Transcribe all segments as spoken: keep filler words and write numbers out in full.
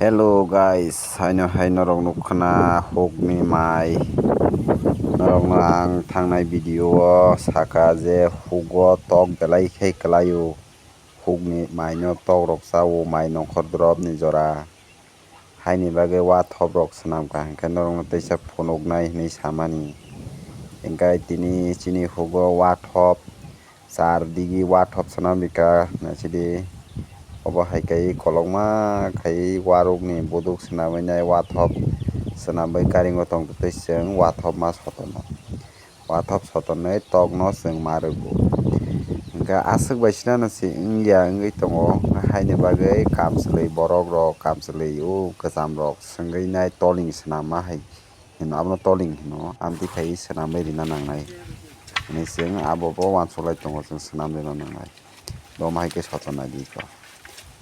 Hello guys, haino hai norok nukkha na hukni mai. Norokno ang thangnai video o saka je hugo tok belai khe kwlaio. Hukni mai no tok rok chao, mai nongkhor drop ni jora. Haini bagwi wathop rok swnam kha hwnkhe norokno teisa phunuknai hinwi samani. Hwnkhe tini chini hugo wathop char digi wathop swnam rikha naisidi. Obo hai khe kolokma khai warukni buduk swnamwi nai wathop swnamwi karingo tongtwi chwng wathop ma sotono. Wathop sotonwi tokno chwng ma rwgo. Hwnkhe aswk bai sinano se wngya wngwi tongo, haini bagwi kamchwlwi borok rok, kamchwlwi o kwcham rok swngwi nai toling swnam ma hai hino, abono toling hino, amtwi khai swnamwi rina nangnai hinwi chwng abo bo uansuk lai tongo, chwng swnam rina nangnai. Bo ma hai khe soton nai di kho.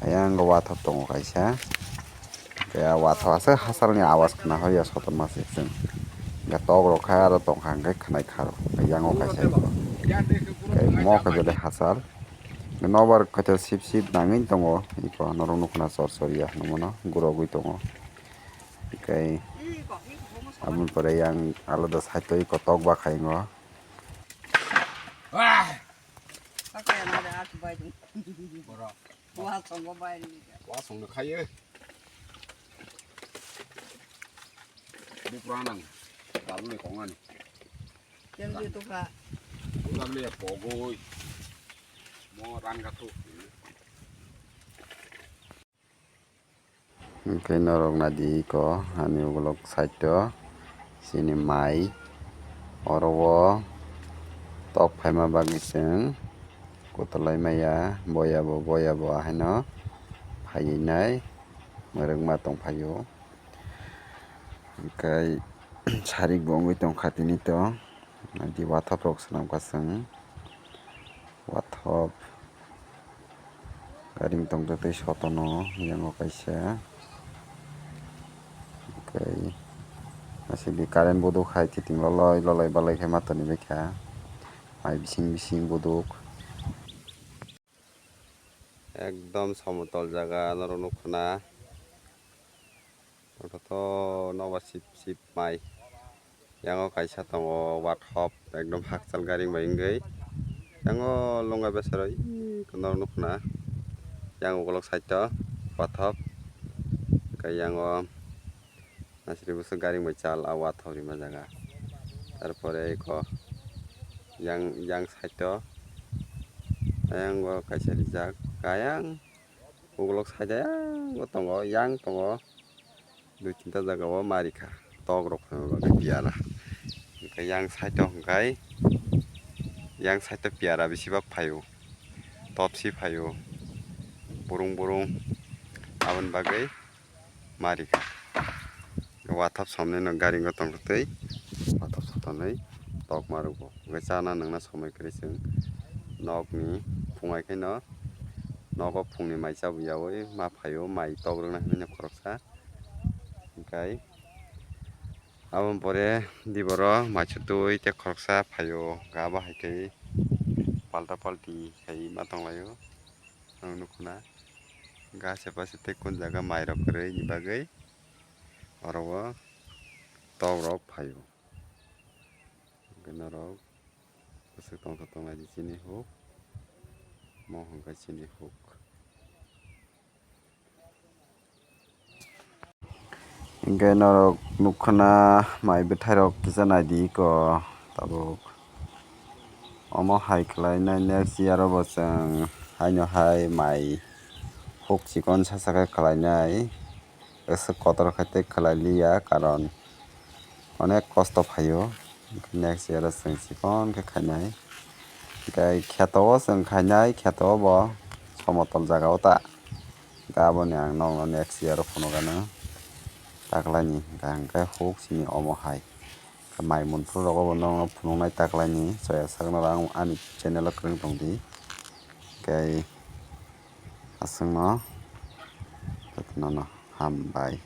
Ayang wathop tongo kaisa. Kaya wathop aswk hasalni awas khna hor ya soton ma se chwng. Ya tok rok kha aro tong kha hwnkhe khwnai kha rw. Yango kaisa iko. Kaya mo khe jodi hasal. Nobar khaito sip sip nangwi tongo. Iko norok nukho na chor chor ya hinwi mano gurogwi tongo. Tei aboni pore yang alada side o iko tok ba khai ngo. Borok. Wa song no khaye. Bukra nang. Dalu ni kong ani. Yang dia tu kha. Ulam le pogoi. Mo ran ka tu. Hwnkhe norok naidi iko ani ukolok side o chini mai oro o tok phaima bagwi chwng kutulai maya boya bo boya bo ahaino phaiwi nai mwrwkma tongphaio hwnkhe sarik bo wngwi tongkha tini to. Naidi wathop rok swnam kha chwng. Wathop. Gari tong tei sotono yango kaisa. Tei aswk di current bodo khai kiting loloi loloi balai khai ma toni bai kha. Mai bising bising boduk. Ekdom somotol jaga norok nukho na. Oro to nobar sip sip mai. Yango kaisa tongo wathop ekdom hakchal garing bai wngwi. Yango longga besero ih norok nukho na. Yang ukolok side o wathop. Hwnkhe yango nasri bwswk garing bai chal a wathop rima jaga. Tarpore eko yang yang side o ayang o kaisa rijak ayang. Ukolok side o yang tongo, yang tongo. Dui tinta jaga o ma rikha. Tok rok phaima bagwi piyara. Hwnkhe yang side o hwnkhe, yang side o piyara bisi bak phaio. Topsi phaio. Burung burung. Aboni bagwi ma rikha. Wathap somni no gari o tongtwi, wathap sotonwi tok ma rwgo. Hwnkhe chana nwngna somoi kwrwi chwng nokni phungai khe no nogo phungni mai chabu yaui ma phaio, mai tok rwna hinwi no khoroksa. Hwnkhe aboni pore diboro mai chutui tei khoroksa phaio, hwnkhe abo hai khe palta palti khai ma tonglaio. Ang nukho na, gas epa se tei kun jaga mai rok kwrwi ni bagwi oro o tok rok phaio. Hwnkhe norok bwswk tongthok tongnai di chini huk, mo hwnkhe chini huk. Hwnkhe norok nukha na mai bwthairok kisa naidi iko tabuk. Omo hai khlainai next year o bo chwng haino hai mai huk chikon sasa khe khlainai. Aswk kotor khe tei khlai liya, karon onek kosto phaio. Next year o chwng chikon khe khainai. Hwnkhe kheto o chwng khainai, kheto o bo somotol jaga o ta. Hwnkhe aboni ang nokno next year o phunukgano taklaini, hwnkhe huk sini omo hai. Mai munphuru rogo bo nokno phunuknai taklaini, soya sakno ang ani channel o kwrwng tongdi. Hwnkhe aswkno jotono hambai.